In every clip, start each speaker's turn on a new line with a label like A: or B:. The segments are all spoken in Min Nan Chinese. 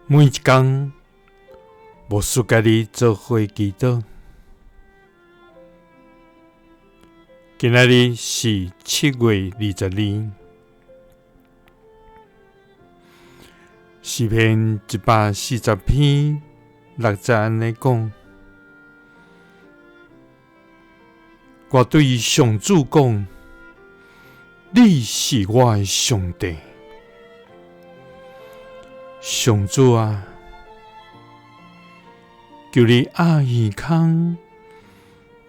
A: 每一工，牧师佮你做伙祈祷。今仔日是7月22，诗篇140篇6节按呢讲：我对上主讲，你是我的上帝。上主啊，求你掩耳孔，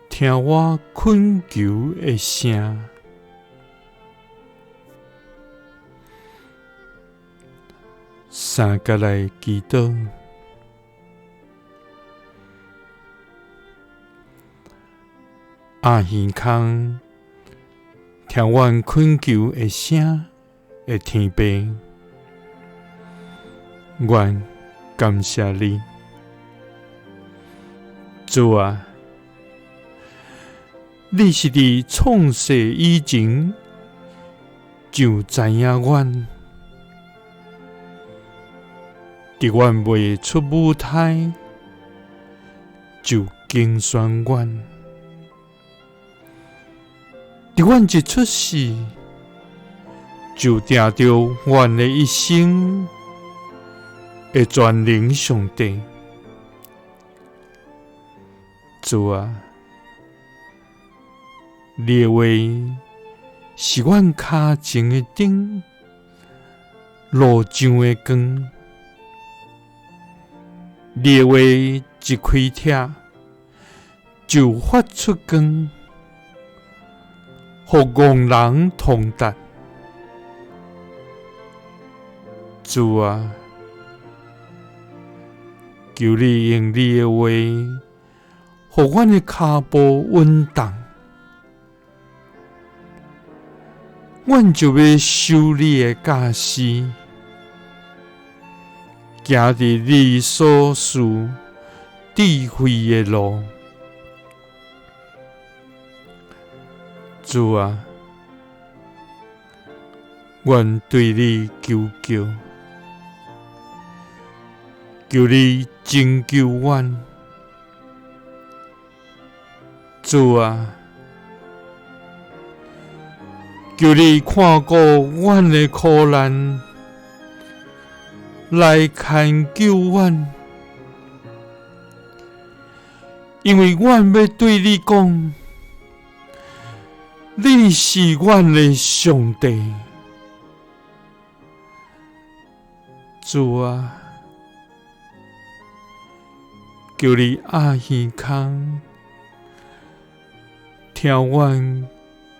A: 听我恳求的声。三角来祈祷，掩耳孔，听阮恳求的声的天父，阮感谢你，主啊，你是伫创世以前就知影阮，伫阮未出母胎就拣选阮，伫阮一出世就定著阮的一生的全能上帝。主啊，你的话是阮跤前的灯，路上的光。你的话一开帖，就发出光，予戆人通达。主啊，求你用你的话，予阮的跤步稳当。阮就欲守你的教示，行伫你所赐智慧的路。主啊，阮对你求救，求你拯救阮。主啊，求你看顾阮的苦难，来牵救阮，因为阮欲对你讲，你是阮的上帝。主啊，求你掩耳孔，听阮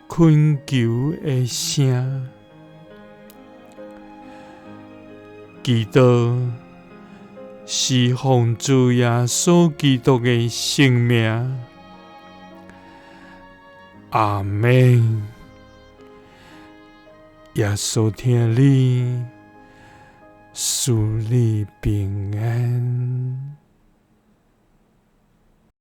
A: 恳求的声。祈祷是奉主耶稣基督的圣名。阿们。耶稣疼你，赐你平安。